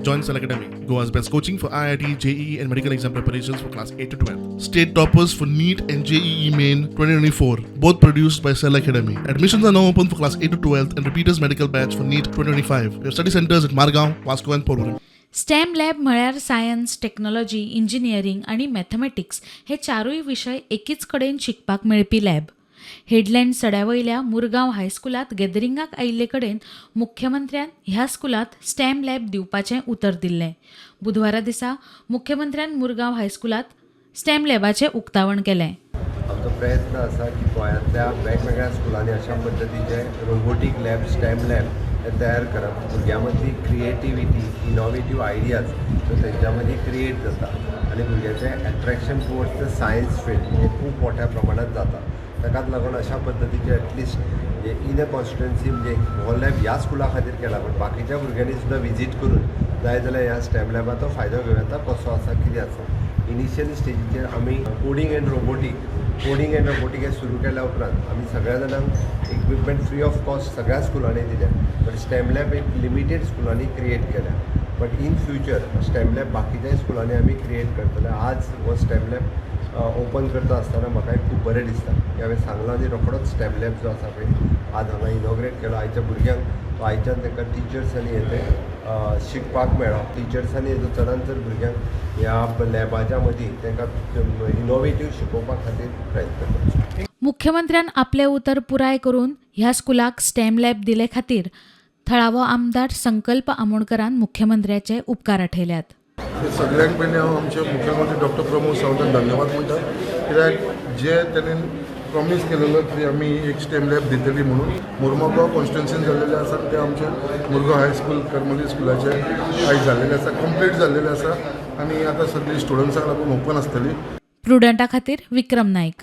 Join Cell Academy, Goa's best coaching for IIT, JEE, and medical exam preparations for class 8 to 12. State toppers for NEET and JEE Main 2024, both produced by Cell Academy. Admissions are now open for class 8 to 12 and repeaters medical batch for NEET 2025. We have study centers at Margaon, Vasco, and Porvorim. STEM lab म्हळ्यार science, technology, engineering आनी mathematics हे चारूय विशय एकीच कडेन शिकपाक मेळपी lab. Headland सड्या वयल्या मुरगांव हायस्कुलांत गॅदरिंगाक आयिल्ले कडेन मुख्यमंत्र्यान ह्या स्कुलांत स्टॅम लॅब दिवपाचें उतर दिल्लें. बुधवारा दिसा मुख्यमंत्र्यान मुरगांव हायस्कुलांत स्टॅम लॅबाचें उक्तावण केलें. आमचो प्रयत्न आसा की गोंयांतल्या वेगवेगळ्या स्कुलांनी अशा पद्दतीचे रोबोटीक लॅब, स्टॅम लॅब हे तयार करप. भुरग्यां मदली क्रिएटिविटी, इनोवेटीव आयडियाज त्यो तेंच्या मदीं क्रिएट जाता आनी भुरग्याचें attraction towards the science field हें खूब मोठ्या प्रमाणात जाता. ताकाच लागून अशा पद्दतीचे एटलिस्ट म्हणजे इन अ कॉन्स्टिट्युएन्सी, म्हणजे हो लॅब ह्या स्कुला खातीर केला, पण बाकीच्या भुरग्यांनी सुद्दां विजीट करून जाय जाल्यार ह्या स्टॅम लॅबाचो फायदो घेवं येता, कसो आसा, कितें आसा. इनिशियल स्टेजीचेर आमी कोडींग अँड रोबोटीक हें सुरू केल्या उपरांत आमी सगळ्या जाणांक इक्विपमेंट फ्री ऑफ कॉस्ट सगळ्या स्कुलांनी दिल्या, बट स्टॅम लॅब एक लिमिटेड स्कुलांनी क्रिएट केल्या. But in future stem lab बाकीच्याय स्कुलांनी आमी क्रिएट करतले. आज हो स्टॅम लॅब ओपन करता आसतना म्हाका खूब बरें दिसता की हांवें सांगलां आनी रोखडोच स्टॅम लॅब जो आसा पळय, आज हांगा इनॉग्रेट केलो. आयच्या भुरग्यांक तो आयच्यान तांकां टिचर्सांनी हें तें शिकपाक मेळ्ळो. टिचर्सांनी हेजो चडान चड भुरग्यांक ह्या लॅबाच्या मदीं तांकां इनोवेटीव शिकोवपा खातीर प्रयत्न करचो. मुख्यमंत्र्यान आपलें उतर पुराय करून ह्या स्कुलाक स्टॅम लॅब दिले खातीर थळावो आमदार संकल्प आमोणकरान मुख्यमंत्र्याचे उपकार आठयल्यात. सगळ्यांक पयलीं हांव आमचे मुख्यमंत्री डॉक्टर प्रमोद सावंताक धन्यवाद म्हणटा, कित्याक जे तेणें प्रॉमीस केलेलो की आमी एक स्टेम लॅब दितली म्हणून, मुरमुगांव कॉन्स्टिट्युन्सीन जाल्लेलें आसा. ते आमचे मुरगांव हायस्कूल, करमली स्कुलाचे आयज जाल्लेलें आसा, कंप्लीट जाल्लेलें आसा आनी आतां सगळीं स्टुडंट्सांक लागून ओपन आसतली. प्रुडंटा खातीर विक्रम नायक.